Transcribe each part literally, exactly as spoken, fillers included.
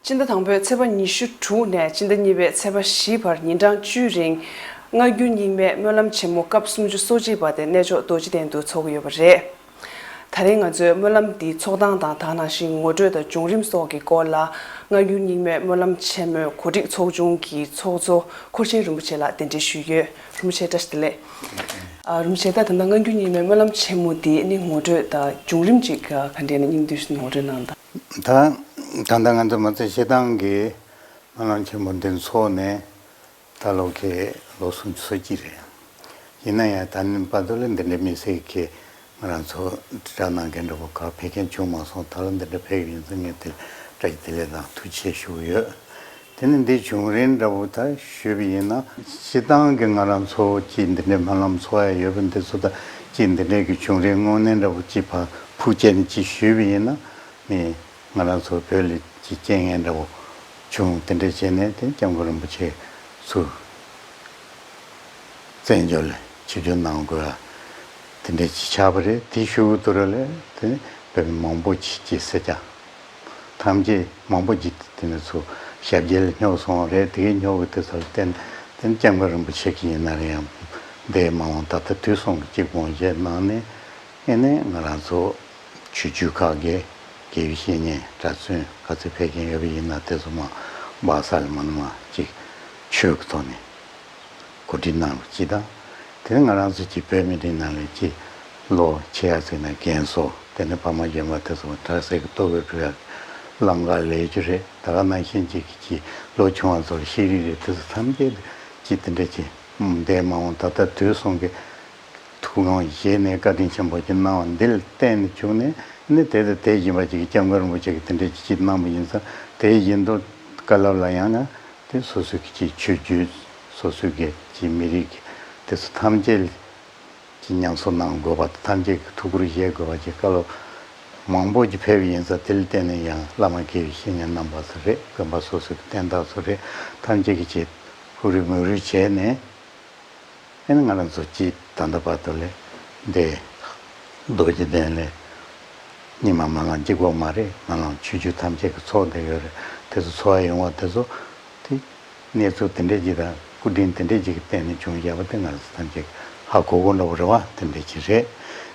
སྤྱི་ཟླ་དང་པོའི་ཚེས་པ་ཉི་ཤུ་དྲུག་ནས་སྤྱི་ཟླ་གཉིས་པའི་ཚེས་པ་བཞི་བར་ཉིན་གྲངས་བཅུའི་རིང་སྔ་འགྱུར་རྙིང་མའི་སྨོན་ལམ་ཆེན་མོ་སྐབས་སུམ་ཅུ་སོ་གཅིག་པ་དེ་གནས་མཆོག་རྡོ་རྗེ་གདན་དུ་འཚོགས་ཀྱི་ཡོད་པ་རེད། ད་རིང་ང་ཚོས་སྨོན་ལམ་འདིའི་ཚོགས་སྟངས་དང་དེ་ནང་བཞིན་ངོ་སྤྲོད་དང་བྱུང་རིམ་སོགས་ཀྱི་སྐོར་ལ་སྔ་འགྱུར་རྙིང་མའི་སྨོན་ལམ་ཆེན་མོའི་གོ་སྒྲིག་ཚོགས་ཆུང་གི་ཚོགས་གཙོ་འཁོར་ཆེན་རིན་པོ་ཆེ་ལ་གདན་འདྲེན་ཞུས་ཡོད། རིན་པོ་ཆེ་བཀྲ་ཤིས་བདེ་ལེགས། ཨ། རིན་པོ་ཆེ། ད་ད་ལྟ་སྔ་འགྱུར་རྙིང་མའི་སྨོན་ལམ་ཆེན་མོ་འདི་ནི་ངོ་སྤྲོད་དང་བྱུང་རིམ་ཅིག་ག་འདྲས་ནས་སྙིང་བསྡུས་ཤིག་ངོ་སྤྲོད་གནང་དང་། ད་ད་ལྟ་ང་ཚོ་མ་ཚད་སྤྱིར་བཏང་གི་སྨོན་ལམ་ཆེན་མོ་འདི་ཚོགས་ནས་ད་ལོ་ཁེ་ལོ་སུམ་ཅུ་སོ་གཅིག་རེད། ཡིན་ན་ཡང་ད་ནི་བར་དུ་ལ་འདི་འདྲའི་དམིགས་བསལ་གྱི་ང་རང་ཚོ་དྲི་བ་གནང་མཁན་འདྲ་པོ་ག་ཕེབས་མཁན་བྱུང་མ་སོང་། ད་ལ་འདི་འདྲ་ཕེབས་ཡིན་ཙང་ངས་དེ་བཀྲ་ཤིས་བདེ་ལེགས་དང་ཐུགས་རྗེ་ཆེ་ཞུ་གི་ཡོད། དེ་ནི་འདི་བྱུང་རིམ་འདྲ་པོ་ད་ཞུས་པ་ཡིན་ན། སྤྱིར་བཏང་གི་ང་རང་ཚོ་ཅིག་འདི་འདྲའི་སྨོན་ལམ་ཚོགས་ཡ་ཡོད་པ་འདི་ཚོ་ད་ཅིག་འདི་འདྲའི་གི་བྱུང་རིམ་དངོས་གནས་འདྲ་པོ་ཅིག་ཕར་ཕུགས་བཅད་ནས་ཅིག་ཞུས་པ་ཡིན་ན། ནི་ང་རང་ཚོ་བོད་ལ་ཅིག་རྐྱེན་ངན་འདྲ་པོ་བྱུང་། དེ་འདྲ་བྱས་ནས་དེ་སྐྱབས་མགོན་རིན་པོ་ཆེ་ཚུར་བཙན་བྱོལ་ལ་ཆིབས་བསྒྱུར་གནང་དགོས་པ་དེ་འདྲ་ཅིག་ཆགས་པ་རེད། དེ་ཞུ་གི་འདུག་ར་ལས་དེ་བོད་མི་མང་པོ་ཅིག་ཅིག་སེར་སྐྱ་ཐམས་ཅད་མང་པོ་ཅིག་དེ་ནས་ཚུར་ཞབས་རྗེས་ལ་སྙོབ་སོང་བ་རེད། དེ་གའི་སྙོབ་གི་དེ་ཚོ་ལ་བརྟེན་དེ་སྐྱབས་མགོན་རིན་པོ་ཆེ་གིས་ཡིན་ན་རེད། ཡང་འདས་མ་འོངས་ད་ལྟ་དུས་གསུམ་གྱི་གཅིག་སྤོང་བྱས་གནང་ནས། ཨེ་ནས་ང་རང་ཚོ་ཆོས་བརྒྱུད་ཁག་གི་དགེ་བའི་བཤེས་གཉེན་གྲྭ་བཙུན་ག་ཚོད་ཕེབས་མཁན་ཡོད་པ་ཡིན་ན་དེ་ཚོ་མ་སྦག་ས་ལ་མ་ནི་མ་ཅིག་ཆོས་ཀྱི་ཐོག་ནས་གོ་སྒྲིག་གནང་རོགས་གཅིག་དང་། དེ་ནས་ང་རང་ཚོ་གི་བོད་མི་རིགས་ནང་ལ་ཅིག་ལོ་ཆེ་ཡ་ཟིག་ན་རྒན་གསོ། དེ་ནས་ཕ་མ་གཞོན་པ་དེ་ཚོ་གྲྭ་ས་གི་ལྟོ་གོས་སྒྲུབ་ཡ་གི་ལམ་ཁ་ལས་རྒྱུ་རེད། ད་ག་ནང་བཞིན་ཅིག་གི་ཅིག་ལོ་ཆུང་བ་ཚོ་ལ་ཤེས་རིག་རེད། དེ་ཚོ་ཐམས་ཅད་ཅིག་དེ་འདྲ་ཅིག་འདས་མ་འོངས་ད་ལྟ་དུས་གསུམ་གྱི་ཐུགས་དགོངས་བཞེས་ནས་བཀའ་དྲིན་ཆེན་པོ་ཅིག་གནང་བ་འདི་ལ་བརྟེན་ནས་བྱུང་ནས་ནི་དེ་དང་དེ་བཞིན་པ་ཅིག་གི་སྐྱབས་མགོན་རིན་པོ་ཆེ་གིས་དེ་འདྲ་ཅིག་ཅིག་གནང་བ་ཡིན་ཙང་། དེ་བཞིན་དུ་བཀའ་སློབ་ལ་ཡང་ན་དེ་སོ་སོའི་གི་ཅིག་ཆོས་བརྒྱུད་སོ་སོའི་གི་ཅིག་མི་རིགས་ཀྱི་དེ་ཚོ་ཐམས་ཅད་ཀྱི་ཉམས་གསོ་གནང་དགོས་པ་དང་། ཐམས་ཅད་ཀྱི་ཐུགས་ཁུར་བཞེས་དགོས་པ་ཅིག་བཀའ་སློབ་མང་པོ་ཅིག་ཕེབས་པ་ཡིན་ཙང་། དེ་ལ་བརྟེན་ནས་ཡང་བླ་མ་དགེ་བའི་བཤེས་གཉེན་རྣམ་པ་ཚོ་རེད། དགོན་པ་སོ་སོའི་གི་བསྟན་བདག་ཚོ་རེད། ཐམས་ཅད་ཀྱིས་ཅིག་ཕུགས་རེ་མུས་རེ་བྱས་ནས། ཨེ་ནི་ང་རང་ཚོ་ཅིག་ད་ལྟ་བར་དུ་ལས་འདི་རྡོ་རྗེ་གདན་ལས་རྙིང་མ་སྨོན་ལམ་གཅིག་པོ་མ་རེད། སྨོན་ལམ་ཆོས་བརྒྱུད་ཐམས་ཅད་ཀྱི་ཚོགས་བསྡད་ཡོད་རེད། དེ་ཚོ་འཚོགས་ཡ་ཡོང་བ་དེ་ཚོ་དེ་གནས་ཚུལ་དེ་འདྲས་ཅིག་དང་སྐུ་དྲིན་དེ་འདྲས་ཅིག་གི་སྟེང་ནས་བྱུང་བཞག་པ་དེ་ང་ཚོ་ཐམས་ཅད་ཀྱིས་ཧ་གོ་གོ་འདྲ་པོ་རེད་བ། དེ་འདྲས་ཅིག་རེད།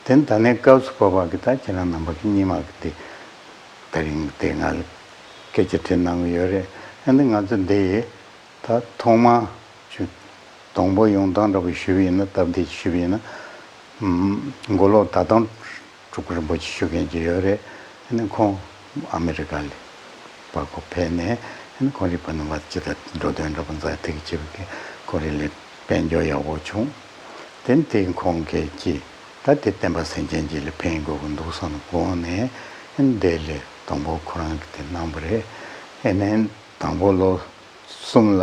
དེ་ནི་ད་ནས་སྐབས་སུ་བབ་པ་གི་ད་ཁྱེད་རང་རྣམ་པ་གི་རྙིང་མ་གི་དེ་དེ་རིང་དེ་ང་ལ་སྐད་ཆ་དྲིས་གནང་གི་ཡོད་རེད། ཨ་ནི་ང་ཚོ་འདི་ཡི་ད་ཐོག་མ་ཆུ་དང་པོ་ཡོང་སྟངས་འདྲ་པོ་ཞུས་པ་ཡིན་ན། སྟབས་བདེ་ཞུས་པ་ཡིན་ན། ཨམ། མགོ་ལོག་ཟླ་སྟོང་སྤྲུལ་སྐུ་རིན་པོ་ཆེ་ཞུ་མཁན་ཅིག་ཡོད་རེད། ཨ་ནི་ཁོང་ཨ་མི་རི་ཀ་ལ་བར་སྐོར་ཕེབས་ནས། ཨ་ནི་ཁོང་རིག་པ་རྣམ་པ་ཅི་ལྟར་འགྲོ་དོན་འདྲ་པོ་མཛད་དེ་གི་བྱེད་པ་གི་ཁོང་རིག་ལས་དཔལ་འབྱོར་ཡག་པོ་བྱུང་། དེ་ནི་དེ་ཁོང་གིས་ཀྱིས་ད་དེ་བསྟན་པ་སེམས་ཅན་གྱི་ལ་ཕན་དགོས་ཀྱི་འདུག་བསམ་དགོངས་ནས། ཨ་ནི་དེ་ལས་དང་པོ་ཁོ་རང་གིས་དེ་གནང་བ་རེད། ཨ་ནི་དང་པོ་ལོ་གསུམ་ལ་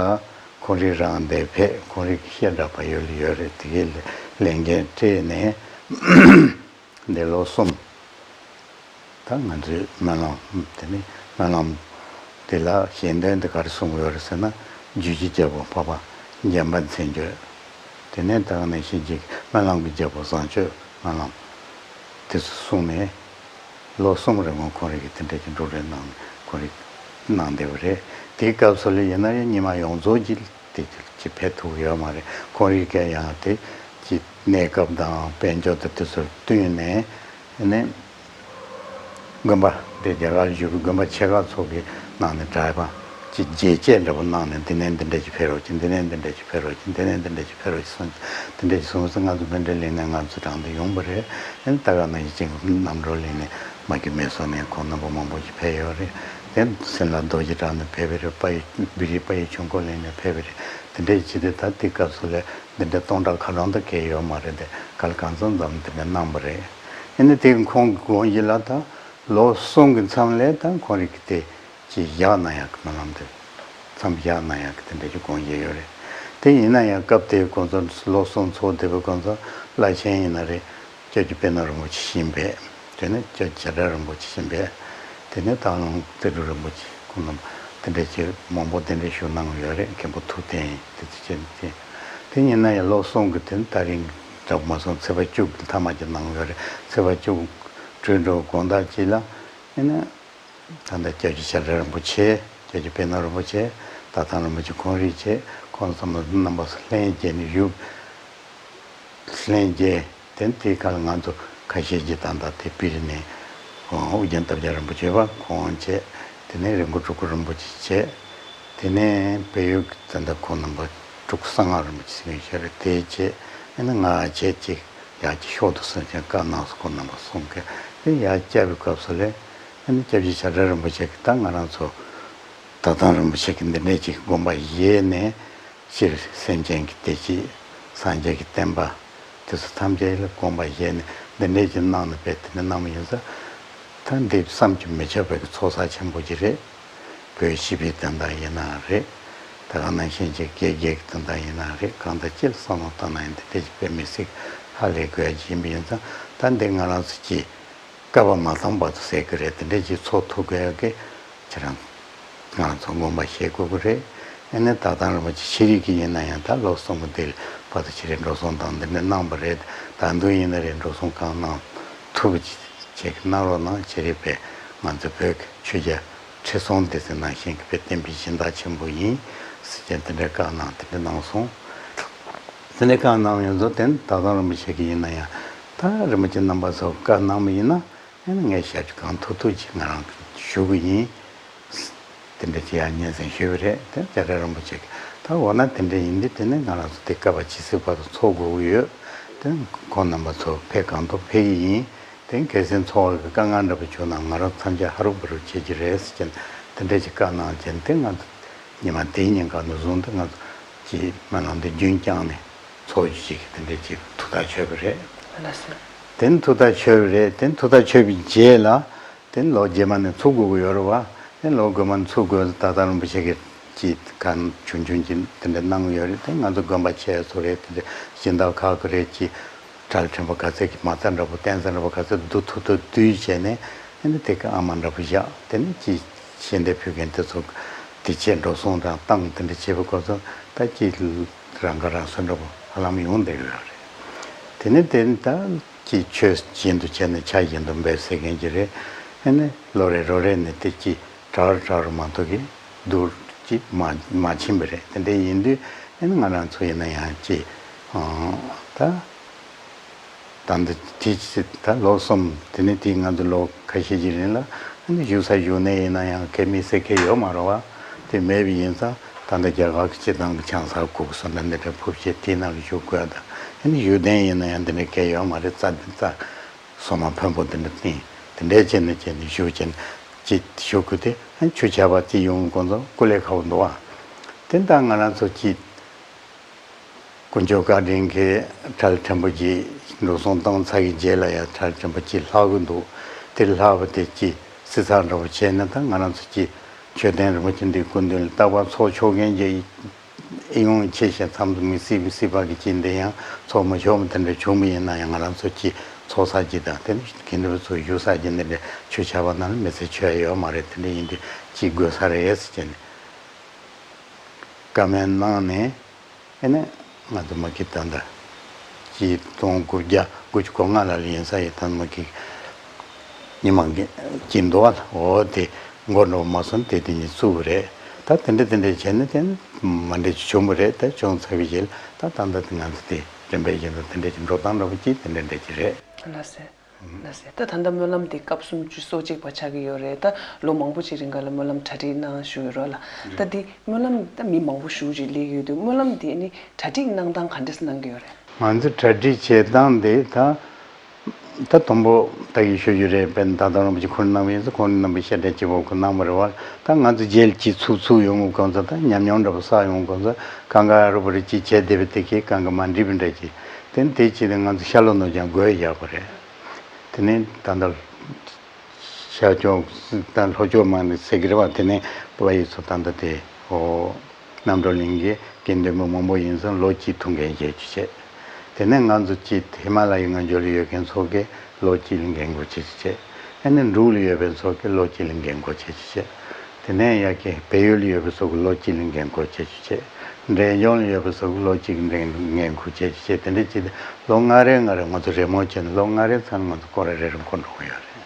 ཁོང་རིག་རང་འདིར་ཕེབས། ཁོང་རིག་གི་བཤད་གྲྭ་བལ་ཡུལ་ལ་ཡོད་རེད། དེ་གའི་ལས་འགན་སྤྲད་ནས་འདིར་ལོ་གསུམ། ད་ང་ཚོའི་སྨོན་ལམ་དེ་ནི་སྨོན་ལམ་དེ་ལ་ཞལ་འདོན་དེ་ག་རེ་གསུང་གི་ཡོད་རེད་ཟེར་ན། རྒྱུད་ཀྱི་རྒྱལ་པོ་འཕགས་པ་འཇམ་དཔལ་མཚན་བརྗོད། དེ་ནས་ད་ག་ནང་བཞིན་གྱི་སྨོན་ལམ་གྱི་རྒྱལ་པོ་བཟང་སྤྱོད་སྨོན་ལམ། དེ་ཚོ་གསུངས་ནས། ལོ་གསུམ་རིང་ཁོང་རིག་གིས་དེ་འདྲ་གྱི་འགྲོ་གྲོན་གནང་ནས་ཁོང་རིག་གནང་བསྡད་པ་རེད། དེའི་སྐབས་སུ་ལ་ཡིན་ན་ཡང་རྙིང་མ་ཡོངས་རྫོགས་ཀྱི་དེ་ཅིག་ཕེབས་ཐུབ་ཡོད་མ་རེད། ཁོང་རིག་གིས་ཡང་དེ་ཅིག་གནས་སྐབས་དང་དཔལ་འབྱོར་དང་དེ་ཚོར་བསྟུན་ནས་ནས། དགོན་པ་དེ་རྒྱ་གར་བཞུགས་པའི་དགོན་པ་ཆེ་ཁག་ཚོ་གི་ནང་ནས་གྲྭ་པ་ཅིག་རྒྱས་བཅད་འདྲ་པོ་གནང་ནས། འདི་ནས་འདི་འདྲ་ཅིག་ཕེབས་རོགས་གྱིས། འདི་ནས་འདི་འདྲ་ཅིག་ཕེབས་རོགས་གྱིས། འདི་ནས་འདི་འདྲ་ཅིག་ཕེབས་རོགས་གྱིས་གསུངས། དེ་འདྲ་ཅིག་གསུངས་ཚེ་ང་ཚོ་བོད་འབྲེལ་ལས་སྣེ་ང་ཚོ་རང་དུ་ཡོང་པ་རེད། ཨ་ནི་ད་ག་ནང་བཞིན་ཅིག་རྣམ་གྲོལ་གླིང་ནས་མ་གི་མེ་སོ་ནས་ཁོང་རྣམ་པ་མང་པོ་ཞིག་ཕེབས་ཡོད་རེད། དེ་སེམས་ལ་རྡོ་རྗེ་བྲག་ནས་ཕེབས་པ་རེད། དཔལ་ཡུལ་བི་རི་དཔལ་ཡུལ་ཆོས་འཁོར་གླིང་ནས་ཕེབས་པ་རེད། དེ་འདྲ་ཅིག་དེ་ད་དེ་སྐབས་སུ་ལས་འདི་འདྲ་སྟོང་ཕྲག་ཁ་གྲངས་དུ་བཀལ་ཡོད་མ་རེད། དེ་ག་ལ་གང་འཚམ་ཙམ་དེ་འདྲ་གནང་པ་རེད། ཨ་ནི་དེ་ཁོང་གི་དགོངས་གཞི་ལ་ད་ལོ་གསུམ་གྱི་མཚམས་ལ་ད་ཁོང་རིག་གི་དེ་ཅིག་བཞག་གནང་ཡག་གི་སྨོན་ལམ་དེ་མཚམས་བཞག་གནང་ཡག་གི་དེ་འདྲ་ཅིག་དགོངས་བཞེས་ཡོད་རེད། དེ་ཡིན་ན་ཡང་སྐབས་དེའི་ཁོང་ཚོ་ལོ་གསུམ་ཚོགས་བསྡད་པའི་ཁོང་ཚོ་བླ་ཆེན་ཡིན་ན་རེད། སྐྱབས་རྗེ་པད་ནོར་རིན་པོ་ཆེ་ཞིང་ཕེབས། དེ་ནས་སྐྱབས་རྗེ་བྱ་བྲལ་རིན་པོ་ཆེ་ཞིང་ཕེབས། དེ་ནས་སྟག་ལུང་རྩེ་དྲུག་རིན་པོ་ཆེ་ཁོང་རྣམས་དེ་འདྲ་ཅིག་མང་པོ་གདན་འདྲེན་ཞུ་གནང་ཡོད་རེད། མཁན་པོ་ཐུབ་བསྟན་དེ་ཚོ་བྱས་ནས་བྱས། དེ་ཡིན་ན་ཡང་ལོ་གསུམ་གྱི་དེ་ནི་ད་རིང་གྲྭ་པ་མ་སོང་ཚེས་པ་བཅུ་གི་མཐའ་མ་ཅིག་གནང་ཡོད་རེད། ཚེས་པ་བཅུ་གྲོལ་འགྲོ་དགོང་དག་ཅིག་ལ། ཨེ་ནས་ད་ལྟ་སྐྱབས་རྗེ་བྱ་བྲལ་རིན་པོ་ཆེ་ ཁྱེད་ཀྱི་དཔལ་ནོར་རིན་པོ་ཆེ། རྟ་ཐང་རིན་པོ་ཆེ། ཁོང་རིགས་བྱས། ཁོང་ཚང་མ་རྣམ་པ་ཚོ་ལྷན་རྒྱས་ནས་བཞུགས། ལྷན་རྒྱས་དེ་དེའི་ཁ་ལ་ང་ཚོ་ཁ་ཤས་ཀྱིས་ད་ལྟ་དེ་པིར་ནས་ཨོ་རྒྱན་སྟོབས་རྒྱལ་རིན་པོ་ཆེ་བ་ཁོང་བྱས། དེ་ནས་རི་མགོ་སྤྲུལ་སྐུ་རིན་པོ་ཆེ་བྱས། དེ་ནས་བལ་ཡུལ་གྱི་ད་ལྟ་ཁོང་རྣམ་པ་སྤྲུལ་སྐུ་གསང་སྔགས་རིན་པོ་ཆེ་ཟེར་མཁན་ཞིག་རེད། དེ་བྱས། ཨ་ནི་ང་བྱས་ཅིག་ཡར་གྱི་ཤོག་ཏུ་སོན་ཅན་བཀའ་གནང་སོང་། ཁོང་རྣམ་པ་གསུང་མཁན་དེ་ཡར་བསྐྱབས་པའི་སྐབས་སུ་ལས། ཨ་ནི་སྐྱབས་རྗེ་བྱ་བྲལ་རིན་པོ་ཆེ་གིས་ད་ང་རང་ཚོ་རྟ་ཐང་རིན་པོ་ཆེ་གིས་འདི་འདྲའི་ཅིག་དགོངས་པ་བཞེས་ནས། སྤྱིར་སེམས་ཅན་གྱི་བདེ་སྐྱིད། སངས་རྒྱས་ཀྱི་བསྟན་པ་དེ་ཚོ་ཐམས་ཅད་ལ་དགོངས་པ་བཞེས་ནས་འདི་འདྲའི་ཅིག་གནང་ནས་དཔེ་དེ་འདྲ་གནང་བ་ཡིན་ཙང་། ད་འདི་བསམ་གྱིས་མི་ཁྱབ་པའི་ཚོགས་བསགས་ཆེན་པོ་ཅིག་རེད། བོད་སྤྱི་པའི་དོན་དག་ཡིན་ན་རེད། ད་ག་ནང་བཞིན་གྱི་དགེ་རྒན་གྱི་དོན་དག་ཡིན་ན་རེད། གང་ལྟར་སྤྱིར་བསམ་བློ་བཏང་ན་ཡང་འདི་འདྲའི་ཅིག་དཔེ་མི་སྲིད་ཧ་ལས་དགོས་ཡ་ཅིག་ཡིན་པ་ཡིན་ཙང་། ད་འདི་ང་རང་ཚོ་གྱིས་བསྐལ་པ་མ་ཐམས་པ་དུ་ཟེར་གི་རེད། དེ་འདྲའི་ཅིག་ཚོགས་ཐུབ་དགོས་ཡ་གི་ཁྱེད་རང་ང་རང་ཚོ་དགོངས་པ་བཞེས་དགོས་ཀྱི་རེད། ཨ་ནི་རྟ་ཐང་རིན་པོ་ཆེ་ཤེས་རིག་གི་ཡིན་ན་ཡང་ད་ལོ་གསུམ་པོ་དེ་བར་དུ་ཅི་རེད་འགྲོ་སོང་དང་འདི་འདྲ་གནང་བ་རེད། ད་དུང་ཡིན་ན་རེད་འགྲོ་སོང་གང་གནང་ཐུབ་ཅིག་གནང་རོགས་གནང་། ཅི་རེད་པས་ང་ཚོ་བོད་ཀྱི་ཆོས་རྒྱལ་ཁྲི་སྲོང་ལྡེ་བཙན་ནང་བཞིན་གྱི་དཔེ་བསྟན་པའི་སྦྱིན་བདག་ཆེན་པོ་ཡིན་ཟེར་ཀྱང་དེ་འདྲའི་བཀའ་གནང་དེ་འདྲ་གནང་སོང་། དེ་འདྲའི་བཀའ་གནང་ཡོད་ཚོ་དེ་རྟ་ཐང་རིན་པོ་ཆེ་གི་ཡིན་ན་ཡང་ད་རིན་པོ་ཆེ་རྣམ་པ་ཚོ་བཀའ་གནང་བ་ཡིན་ན། ཨ་ནི་ངས་ཞབས་ཕྱི་གང་ཐུབ་ཐུབ་ཅིག་ང་རང་ཞུ་གི་ཡིན། དེ་འདྲ་ཅིག་ཡང་སྙན་སེང་ཞུས་པ་རེད། དེ་བྱ་བྲལ་རིན་པོ་ཆེ་གིས་ད་འོ་ན་དེ་འདྲ་ཡིན་དུས་དེ་ནས་ང་རང་ཚོ་དེ་བསྐལ་པ་ཇི་སྲིད་བར་དུ་འཚོ་དགོས་ཀྱི་ཡོད། དེ་ཁོང་རྣམ་པ་ཚོ་ཕེབས་གང་ཐུབ་ཕེབས་ཀྱི་ཡིན། དེ་གལ་སྲིད་འཚོ་བ་གི་དཀའ་ངལ་འདྲ་པོ་བྱུང་ན་ང་རང་ཚོ་ཐམས་ཅད་ཧ་རུབ་བ་རུབ་བྱེད་ཀྱི་རེད་ཟེར་གྱིན་དེ་འདྲ་ཅིག་བཀའ་གནང་བྱས། དེ་ང་ཚོ་ཉི་མ་དེའི་ཉིན་ཀ་ནས་བཟུང་སྟེ་ང་ཚོ་གི་སྨོན་ལམ་འདི་རྒྱུན་བསྐྱངས་ནས་འཚོ་རྒྱུ་ཅིག་དེ་འདྲ་ཅིག་ཐུགས་ཐག་ཆོད་པ་རེད། ལགས་སོ། དེ་ནས་ཐུགས་ཐག་ཆོད་པ་རེད། དེ་ནས་ཐུགས་ཐག་ཆོད་པའི་རྗེས་ལ། དེ་ནས་ལོ་རྗེས་མ་ནས་ཚུགས་དགོས་ཀྱི་ཡོད་རེད་བ། དེ་ནས་ལོ་རྗེས་མ་ནས་ཚུགས་དགོས་ད་ལྟ་རིན་པོ་ཆེ་གིས་ཅིག་གང་ཆུང་ཆུང་ཅིག་དེ་འདྲ་གནང་གི་ཡོད་རེད། དེ་ང་ཚོ་དགོན་པ་ཆེ་ཚོ་རེད། དེ་འདྲ་སྦྱིན་བདག་ཁག་གི་རེད། ཅིག་གྲྭ་ལ་ཕྲན་བུ་ག་ཚད་ཀྱི་མ་རྩ་འདྲ་པོ་རྟེན་རྩ་འདྲ་པོ་ག་ཚད་བསྡུ་ཐུབ་ཐུབ་བསྡུས་བྱས་ནས། ཨ་ནི་དེ་ག་ཨ་མ་འདྲ་པོ་བཞག་དེ་ནས་ཅིག་ཞལ་འདེབས་ཕུལ་མཁན་དེ་ཚོ་དེ་ཆེད་འགྲོ་སོང་དང་བཏང་དེ་འདྲ་བྱེད་པའི་སྐབས་སུ་ད་ཅིག་རང་ཁ་རང་གསོ་འདྲ་པོ་ཧ་ལམ་ཡོང་བསྡད་ཡོད་རེད། དེ་ནས་དེ་ནས་ད་ཅིག་ཆོས་བཞིན་དུ་བྱས་ནས་ཆ་བཞིན་དུ་འབད་ཟེར་མཁན་ཅིག་རེད། ཨ་ནི་ལོ་རེ་ལོ་རེ་ནས་དེ་ཅིག་དྲག་རུ་དྲག་རུ་མ་གཏོགས་ཀྱི་བསྡུར་ཅིག་མ་མ་ཕྱིན་པ་རེད། དེ་འདྲ་ཡིན་དུས་ཨ་ནི་ང་རང་ཚོ་ཡིན་ན་ཡང་ཅིག་ཨང་ད། ད་འདི་དེ་ཅི་ད་ལོ་གསུམ་དེ་ནས་དེ་ང་ཚོ་ལོ་ཁ་ཤས་ཀྱི་རིང་ལ་ཨ་ནི་བཞུགས་ས་བཞུགས་གནས་ཡིན་ན་ཡང་གལ་མི་སྲིད་གལ་ཡོད་མ་རེད་བ། དེ་མེད་པ་ཡིན་ཙང་ད་ལྟ་རྒྱ་གར་གྱི་སྤྱི་བཏང་གི་ཆང་ས་ཁུག་སོ་འདྲ་འདི་འདྲ་ཕུབ་བྱས་དེའི་ནང་ལ་བཞུགས་དགོས་དང་། ཨ་ནི་བཞུགས་གདན་ཡིན་ན་ཡང་འདི་འདྲ་གལ་ཡོད་མ་རེད། རྩྭ་འདི་རྩྭ་སོ་མ་ཕོན་པོ་འདི་འདྲ་བཏིང་དེ་འདྲ་བྱས་ནས་བྱས་ནས་བཞུགས་བྱས་ནས་ཅིག་བཞུགས་དགོས་ཏེ། ཨ་ནི་ཆུ་ཆར་པ་དེ་ཡོང་གོང་ཙང་སྐུ་ལས་ཁག་པོ་འདུག་བ། དེ་ལྟར་ང་རང་ཚོ་ཅིག་དཀོན་མཆོག་བཀའ་དྲིན་གྱིས་གྲྭ་ལ་ཕྲན་བུ་ཅིག་འགྲོ་སོང་བཏང་ཚར་གྱི་རྗེས་ལ་ཡང་གྲྭ་ལ་ཕྲན་བུ་ཅིག་ལྷག་གི་འདུག་དེ་ལྷག་པ་དེ་ཅིག་བསྲི་ཚགས་འདྲ་པོ་བྱས་ན་ད་ང་རང་ཚོ་ཅིག་མཆོད་རྟེན་རིན་པོ་ཆེ་འདིའི་སྐུ་མདུན་ལ་རྟག་པར་འཚོགས་ཆོག་མཁན་གྱི་ཨེ་ཡོང་ཆེ་ཞིང་མཚམས་སུ་མི་སྲིད་མི་སྲིད་པ་གི་ཅིག་འདི་ཡང་འཚོགས་མི་ཆོག་མི་དེ་འདྲ་བྱུང་བ་ཡིན་ན་ཡང་ང་རང་ཚོ་ཅིག་འཚོགས་ས་ཅིག་དང་དེ་ནི་དགེ་འདུན་པ་ཚོ་བཞུགས་ས་ཅིག་འདི་འདྲ་ཆུ་ཆར་པ་ནང་ལ་མི་ཚེ་ཆོད་ཡ་ཡོད་མ་རེད། དེ་འདྲ་ཡིན་དུས་ཅིག་དགོས་ས་རེད་ཟེར་བྱས་ནས་བཀའ་མོལ་གནང་ནས། ཨེ་ནས་ང་ཚོ་མ་གི་ད་ལྟ་ཆིག་སྟོང་དགུ་བརྒྱ་དགུ་བཅུ་གོ་ལྔ་ལ་ཡིན་ས་ཡི་ད་མ་གི་ཉི་མ་གི་འདུག་བ་ལ་འོ་དེ་མགོ་འགྲོ་མ་སོང་དེ་དེ་ཉིད་བཙུགས་པ་རེད། ད་དེ་འདྲ་དེ་འདྲ་བྱས་ནས་དེ་མ་འདྲ་ཅིག་བྱུང་བ་རེད། ད་བྱུང་ཚར་བའི་རྗེས་ལ་ད་ད་ལྟ་དེ་ང་ཚོ་དེ་རིམ་པས་བཞིན་དུ་དེ་འདྲ་ཅིག་འགྲོ་སྟངས་འདྲ་པོ་ཅིག་དེ་འདྲ་འདྲ་ཅིག་རེད། ལགས་སེ། ལགས་སེ། ད་ད་ལྟ་སྨོན་ལམ་འདི་སྐབས་སུམ་ཅུ་སོ་གཅིག་པ་ཆགས་ཀྱི་ཡོད་རེད། ད་ལོ་མང་པོ་ཅིག་རིང་ག་ལ་སྨོན་ལམ་གྲ་སྒྲིག་གནང་བཞུགས་ཡོད་རེད་ལ། ད་འདི་སྨོན་ལམ་ད་མི་མང་པོ་ཞེ་པོ་ཅིག་སླེབས་ཡོད་དུས་སྨོན་ལམ་འདི་ནི་གྲ་སྒྲིག་གནང་སྟངས་ག་འདྲས་གནང་གི་ཡོད་རེད། ང་ཚོ་གྲ་སྒྲིག་བྱེད་སྟངས་འདི་ད་ད་དང་པོ་ད་གིན་ཞུ་རྒྱུ་རེད། དཔེར་ན་ད་ལྟ་རིན་པོ་ཆེ་ཁོང་རྣམ་པས་ཁོང་རྣམ་པས་བཤད་གྲྭ་གཅིག་པོ་ཁོ་གནང་བ་རེད་བ། ད་ང་ཚོ་རྗེས་ལ་གཅིག་ཚུགས་ཚུགས་ཡོང་གི་གང་ཚོ་ད་ཉམས་མྱོང་འདྲ་པོ་བསགས་ཡོང་གི་གང་ཚོ་གང་ག་རུ་བ་རུ་གཅིག་བྱས་བསྡད་པ་དེ་གས་གང་ག་མ་འགྲིག་པ་འདྲ་ཅིག་དེ་ནི་དེ་ཅིག་དེ་ང་ཚོ་ཤར་ལྷོ་ནུབ་བྱང་སྒོས་བཞག་པ་རེད། དེ་ནས་ད་ལྟ་ཤར་ཕྱོགས་དང་ལྷོ་ཕྱོགས་མ་ནི་ཟེར་གི་རེད་བ། དེ་ནས་བ་ཡི་ཚོ་ད་ལྟ་དེ་ཨོ་རྣམ་གྲོལ་གླིང་གི་དགེ་འདུན་པ་མང་པོ་ཡིན་ཙང་ལོ་གཅིག་ཐུག་མཁན་བྱེད་རྒྱུ་བྱས། དེ་ནས་ང་ཚོ་ཅིག་ཧི་མ་ལ་ཡའི་ངམ་ཤོད་ལ་ཡོད་མཁན་ཚོ་གིས་ལོ་གཅིག་ལ་འགན་འཁུར་བྱེད་རྒྱུ་བྱས། ཨ་ནི་འབྲུག་ལ་ཡོད་པའི་ཚོ་གིས་ལོ་གཅིག་ལ་འགན་འཁུར་བྱེད་རྒྱུ་བྱས། དེ་ནས་ཡ་གི་བལ་ཡུལ་ལ་ཡོད་པའི་ཚོ་གིས་ལོ་གཅིག་ལ་འགན་འཁུར་བྱེད་རྒྱུ་བྱས། འབྲས་ལྗོངས་ལ་ཡོད་པའི་ཚོ་གིས་ལོ་གཅིག་འགན་འགན་འཁུར་བྱེད་རྒྱུ་བྱས། དེ་འདྲ་བྱས་ཏེ་ལོ་ལྔ་རེ་ལྔ་རེ་ང་ཚོ་རེས་མོས་བྱས་ནས་ལོ་ལྔ་རེ་ཚར་ན་ང་ཚོ་སྐོར་ར་རེ་རེ་འཁོར་འགྲོ་གི་ཡོད་རེད།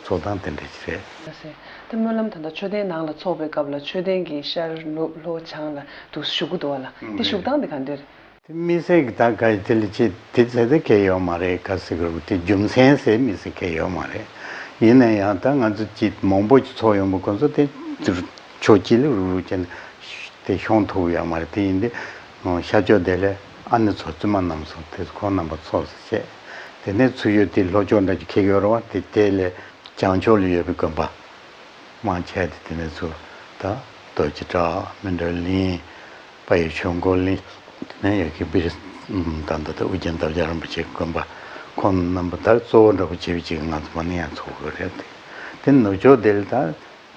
ཚོགས་སྟངས་དེ་འདྲ་ཞིག་རེད། ལགས་སེ། ད་སྨོན་ལམ་ད་ལྟ་མཆོད་རྟེན་ནང་ལ་ཚོགས་པའི་སྐབས་ལ་མཆོད་རྟེན་གྱི་ཤར་ནུབ་ལྷོ་བྱང་ལ་དུ་བཞུགས་ཀྱི་འདུག་བ་ལ། དེ་བཞུགས་སྟངས་དེ་ག་འདྲ་རེད། དེ་དམིགས་བསལ་གྱི་ད་ག་དེ་ལ་ཅི་དེ་ཚད་དེ་གལ་ཡོད་མ་རེད། ག་ཟེར་གི་རེད། དེ་རྒྱུ་མཚན་ཟེར་དམིགས་བསལ་གལ་ཡོད་མ་རེད། ཡིན་ན་ཡང་ད་ང་ཚོ་ཅིག་མང་པོ་ཅིག་ཚོགས་ཡོང་པ་ཁོ་ཚོ་དེ་ཕྱོགས་གཅིག་ལ་རུག་རུག་བྱས་ནས་དེ་ཤོང་ཐུབ་ཡོད་མ་རེད། དེ་ཡིན་དུས་ཤར་ཕྱོགས་དེ་ལ་ཨ་ནེ་ཚོ་བཙུན་མ་རྣམ་གསུམ་དེ་ཁོང་རྣམ་པ་ཚོགས་སུ་བྱས། དེ་ནས་ཚུར་ཡོད་དེ་ལྷོ་ཕྱོགས་འདྲ་ཅིག་ཁེགས་ཡོད་རེད་བ། དེ་དེ་ལས་བྱང་ཕྱོགས་ལ་ཡོད་པའི་དགོན་པ་མང་ཆེ་དེ་དེ་ནས་ཚུར་ད་རྡོ་རྗེ་བྲག་མཎྜལ་གླིང་། དཔལ་ཡུལ་ཆོས་འཁོར་གླིང་། དེ་ནས་ཡ་གི་བིར་ད་ལྟ་དེ་ཨོ་རྒྱན་འདབ་བརྒྱ་རིན་པོ་ཆེའི་དགོན་པ་ཁོང་རྣམ་པ་ད་གཙོ་བོ་འདྲ་པོ་བྱས་པའི་ཅིག་ང་ཚོ་མ་ནི་ཡང་ཚོགས་དགོས་རེད། དེ་དེ་ནུབ་ཕྱོགས་དེ་ལ་ད་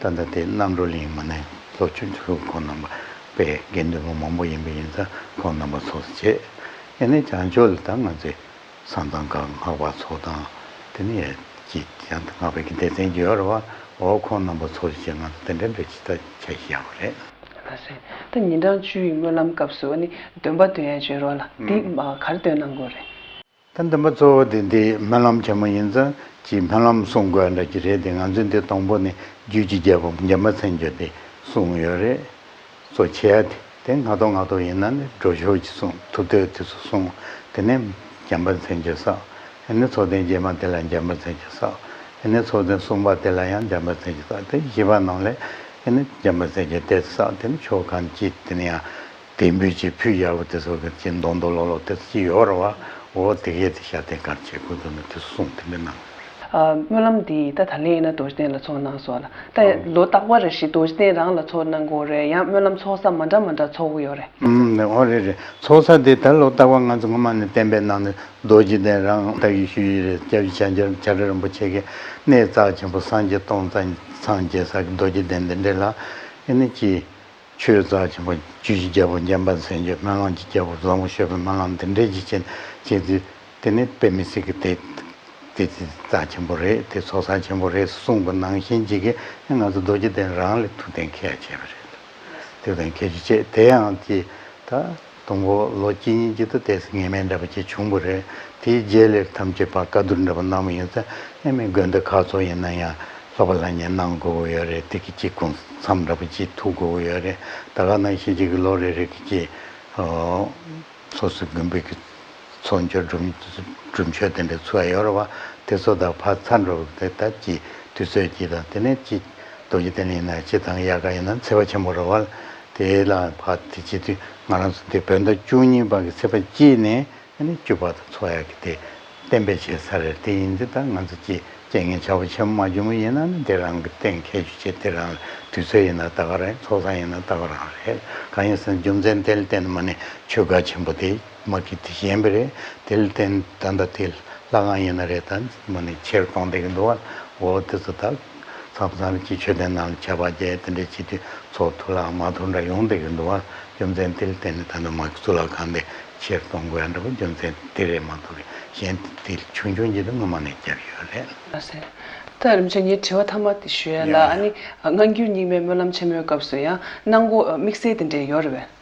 ད་ལྟ་དེ་རྣམ་གྲོལ་གླིང་མ་ནི་ལྷོ་ཕྱོགས་ཚུར་ཁོང་རྣམ་པ་དཔེ་དགེ་འདུན་པ་མང་པོ་ཡིན་པ་ཡིན་ཙང་ཁོང་རྣམ་པ་ཚོགས་སུ་བྱས། ཨེ་ནས་བྱང་ཕྱོགས་ལ་ད་ང་ཚོས་ས་མཚམས་ཁག་སྔགས་པ་ཚོགས་དང་། དེ་ནས་ཀྱི་ཡང་ད་སྔགས་པའི་གི་སྡེ་ཚན་གྱི་ཡོད་རེད་བ། འོ་ཁོང་རྣམ་པ་ཚོགས་ཀྱི་ང་ཚོ་དེ་འདྲ་འདྲ་ཅིག་ད་ཆ་ཞིག་ཡག་པོ་རེད། ལགས་སེ། ད་ཉིན་གྲངས་བཅུ་ཡི་སྨོན་ལམ་སྐབས་སུ་ཨ་ནི་འདོན་པ་འདོན་ཡ་བྱོན་རོགས་ལ་འདི་མ་ག་རེ་འདོན་གནང་དགོས་རེད། ད་འདོན་པ་གཙོ་བོ་དེ་འདི་སྨོན་ལམ་ཆེན་མོ་ཡིན་ཙང་ཅིག་སྨོན་ལམ་གསུང་དགོས་འདྲ་ཅིག་རེད། དེ་ང་ཚོས་འདི་དང་པོ་ནས་རྒྱུད་ཀྱི་རྒྱལ་པོ་འཇམ་དཔལ་མཚན་བརྗོད་དེ་གསུངས་ཡོད་རེད། གཙོ་ཆེ་ཡ་དེ་དེ་སྔ་ཐོག་སྔ་ཐོག་ཡིན་ན་ནི་སྒྲོ་ཞོ་ཅིག་གསུངས། ཐུབ་བསྟོད་དེ་ཚོ་གསུངས། དེ་ནས་འཇམ་དཔལ་མཚན་བརྗོད་བསགས། དེ་ནས་ཚོགས་ཐེངས་རྗེས་མ་དེ་ལ་འཇམ་དཔལ་མཚན་བརྗོད་བསགས། དེ་ནས་ཚོགས་ཐེངས་གསུམ་པ་དེ་ལ་ཡང་འཇམ་དཔལ་མཚན་བརྗོད་བསགས། དེ་བཞི་པ་ནང་ལས་དེ་ནས་འཇམ་དཔལ་མཚན་བརྗོད་དེ་བསགས། དེ་ནས་ཆོ་ག་ཅིག་དེ་ནས་ཡང་དད་འབུལ་གྱི་ཕུད་ཡག་པོ་དེ་ཚོ་གི་ཅིག་མདོག་མདོག་ལོག་ལོག་དེ་ཚོ་ཅིག་ཡོད་རེད་བ། འོ་དེ་གས་དེ་ཤ་དེ་གར་བྱེད་དགོས་འདུག་ན་དེ་ཚོ་གསུངས། དེ་འདྲ་གནང་། ཨ། སྨོན་ལམ་འདི་ད་ད་ལན་ཡིན་ན་རྡོ་རྗེ་གདན་ལ་ཚོགས་གནང་སོང་ལ། ད་ལོ་རྟག་པར་རེ་བཞིན་རྡོ་རྗེ་གདན་རང་ལ་ཚོགས་གནང་དགོས་རེད། ཡང་སྨོན་ལམ་ཚོགས་ས་མ་འདྲ་མ་འདྲ་ཚོགས་ཀྱི་ཡོད་རེད། ཨུམ། འོ་རེད་རེད། ཚོགས་ས་དེ་ད་ལོ་རྟག་པར་ང་ཚོ་སྔོན་མ་ནས་གཏན་འབེབས་གནང་ནས་རྡོ་རྗེ་གདན་རང་ད་གི་ཞུ་ཡི་རེད། སྐྱབས་རྗེ་བྱང་ཆུབ་བྱ་བྲལ་རིན་པོ་ཆེ་གིས་གནས་རྩ་ཆེན་པོ་སངས་རྒྱས་སྟོང་རྩ་འཆང་རྒྱལ་ས་གི་རྡོ་རྗེ་གདན་འདི་འདྲ་ལ་ཨེ་ནི་ཅི། ཆོས་རྩ་ཆེན་པོ་རྒྱུད་ཀྱི་རྒྱལ་པོ་འཇམ་དཔལ་མཚན་བརྗོད། སྨོན་ལམ་གྱི་རྒྱལ་པོ་བཟང་པོ་སྤྱོད་པའི་སྨོན་ལམ་འདི་འདྲའི་ཅིག་བྱེད་བྱེད་དུས་དེ་ནི་དཔེ་མི་སྲིད་ཀྱི་དེ་དེ་དེ་རྩ་ཆེན་པོ་རེད། དེ་ཚོགས་བསགས་ཆེན་པོ་རེད་གསུངས་པ་ནང་བཞིན་ཅིག་གིས་ང་ཚོ་རྡོ་རྗེ་གདན་རང་ལ་ཐུགས་གཏན་འཁེལ་བྱས་པ་རེད། ཐུགས་གཏན་འཁེལ་རྒྱུ་བྱས། དེ་ཡང་ཅིག་ད་དང་པོ་ལོ་གཅིག་གཉིས་ཀྱི་དུས་དེ་ངེས་མེད་འདྲ་པོ་ཅིག་བྱུང་བ་རེད། དེའི་རྗེས་ལ་ཐམས་ཅད་ཕར་བཀའ་བསྡུར་འདྲ་པོ་གནང་བ་ཡིན་ཙང་ཨེ་མི་དགོན་སྡེ་ཁག་ཚོ་ཡིན་ན་ཡང་། སློབ་པ་ལྷན་ཉན་གནང་དགོས་ཀྱི་ཡོད་རེད། དེ་གི་གཅིག་གུང་མཚམས་འདྲ་པོ་གཅིག་ཐུག་དགོས་ཀྱི་ཡོད་རེད། ད་ག་ནང་བཞིན་གཅིག་གི་ལོ་རེ་རེ་གི་གཅིག་ཨོ། སོ་སོའི་དགོན་པའི་གི་ཚོགས་མཆོད་སྒྲུབ་སྒྲུབ་མཆོད་དེ་འདྲ་ཚུགས་ཡ་ཡོད་རེད་བ། དེ་ཚོ་ད་ཕར་ཚར་འགྲོ་གི་དེ་ད་གཅིག་དུས་ཚོད་གཅིག་དང་དེ་ནས་གཅིག་རྡོ་རྗེ་གདན་ཡིན་ན་གཅིག་དང་དབྱར་ཁ་ཡིན་ན་ཚེས་པ་ཆེན་པོ་རེད་བ། དེ་ལ་ཕར་དེ་བྱེད་དུས་ང་རང་ཚོ་དེ་བོད་ཟླ་བཅུ་གཉིས་པ་གི་ཚེས་པ་གཅིག་ནས། ཨ་ནི་བཅུ་པ་དང་ཚོགས་ཡག་གི་དེ་གཏན་འབེབས་བྱས་ཚར་རེད། དེ་ཡིན་དུས་ད་ང་ཚོ་ཀྱི་རྐྱེན་ངན་ཆགས་པ་ཆེན་པོ་མ་བྱུང་བ་ཡིན་ན་ནི་དེ་རང་གི་གཏན་འཁེལ་རྒྱུ་བྱས། དེ་རང་ལ་དུས་ཚོད་ཡིན་ན་ད་ག་རང་ཚོགས་ས་ཡིན་ན་ད་ག་རང་རེད། གང་ཡིན་ཟེར་ན་རྒྱུ་མཚན་དེ་ལ་བརྟེན་ནས་མ་ནི་ཆོས་ག་ཆེན་པོ་དེ་མ་གི་དེ་བཞེངས་པ་རེད། དེ་ལ་བརྟེན་ད་ལྟ་དེ་ལྷ་ཁང་ཡིན་ན་རེད། ད་མ་ནི་ཆེར་གཏོང་བསྡད་ཀྱི་འདུག་བ། འོ་དེ་ཚོ་ད། མཚམས་མཚམས་ཀྱི་མཆོད་རྟེན་ནང་ལ་ཆར་པ་བརྒྱབ་དེ་འདྲ་བྱེད་དུས་ཚོགས་ཐུབ་ལ་མ་ཐུབ་འདྲ་ཡོང་བསྡད་ཀྱི་འདུག་བ། རྒྱུ་མཚན་དེ་ལ་བརྟེན་ནས་ད་ནི་མ་གི་གཙུག་ལག་ཁང་དེ་ཆེར་གཏོང་དགོས་ཡ་འདྲ་པོ་རྒྱུ་མཚན་དེ་རེད་མ་གཏོགས་གཞན་དེ་ཆུང་ཆུང་གཅིག་དེ་སྔོན་མ་ནས་བརྒྱབ་ཡོད་རེད། ལགས་སེ། ད་རིན་པོ་ཆེ་ངའི་དྲི་བ་མཐའ་མ་དེ་ཞུ་ཡ་ལ། ཡ། ཨ་ནི་སྔ་འགྱུར་རྙིང་མའི་སྨོན་ལམ་ཆེན་མོའི་སྐབས་སུ་ཡང་གནང་སྒོ་དམིགས་བསལ་དེ་འདྲ་ཡོད་རེད་པས།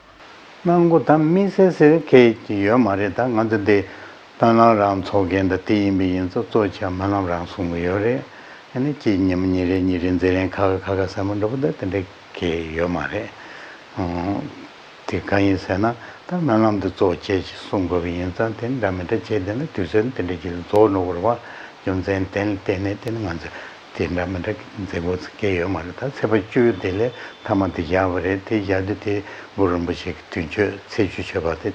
གནང་སྒོ་ད་དམིགས་བསལ་ཟེར་མཁན་ཡོད་མ་རེད། ད་ང་ཚོ་འདི་སྨོན་ལམ་རང་ཚོགས་མཁན་ད་དེ་ཡིན་པ་ཡིན་ཙང་གཙོ་ཆེ་སྨོན་ལམ་རང་གསུང་གི་ཡོད་རེད། ཨ་ནི་ཅིག་ཉིན་མོ་ཉིན་རེ་ཉིན་རེ་འཛིན་རན་ཁ་ཁ་ཁ་ཁ་ཟེར་མོ་འདྲ་པོ་ད་དེ་འདྲ་གང་ཡང་ཡོད་མ་རེད། ཨང་། དེ་གང་ཡིན་ཟེར་ན་ད་སྨོན་ལམ་འདི་གཙོ་ཆེ་ཞིག་གསུང་དགོས་པ་ཡིན་ཙང་དེ་འདྲ་མི་འདྲ་བྱས་དེ་ནི་དུས་ཚོད་དེ་འདྲ་ཅིག་ལ་རྫོགས་འགྲོ་གི་རེད་བ། རྒྱུ་མཚན་དེ་ལ་བརྟེན་ནས་དེ་ནི་ང་ཚོ་དེ་འདྲ་མི་འདྲ་མཛད་སྒོ་ཚོ་སྐྱེལ་ཡོད་མ་རེད། ད་ཚེས་པ་བཅུ་དེ་ལས་མཐའ་མ་དེ་བཞག་པ་རེད། དེ་བཞག་དུས་དེ་གུ་རུ་རིན་པོ་ཆེ་གི་དུས་མཆོད་ཚེས་བཅུ་མཆོད་པ་དེ་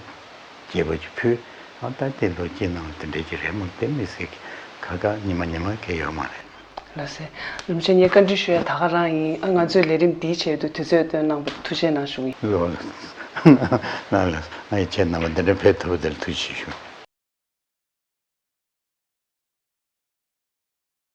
རྒྱས་པ་ཅིག་ཕུལ། ཨ་ད་དེ་ལོ་གཅིག་ནང་ལ་དེ་འདྲ་ཅིག་རེད་མོད། དེ་དམིགས་བསལ་གྱི་ཁ་ཁ་ཉི་མ་ཉི་མ་སྐྱེལ་ཡོད་མ་རེད། ལགས་སེ། རིན་པོ་ཆེ་ངས་བཀའ་འདྲི་ཞུ་ཡ་ད་ག་རང་ཡིན། ཨ་ང་ཚོའི་ལས་རིམ་འདིའི་ཆེད་དུ་དུས་ཚོད་བཏོན་གནང་བར་ཐུགས་རྗེ་གནང་ཞུ་གི་ཡིན། ལགས་ལགས། ང་ཡི་ཆེད་རྣམ་པ་འདི་འདྲ་ཕེབས་ཐུབ་པ་དེར་ཐུགས་རྗེ་ཆེ་ཞུ།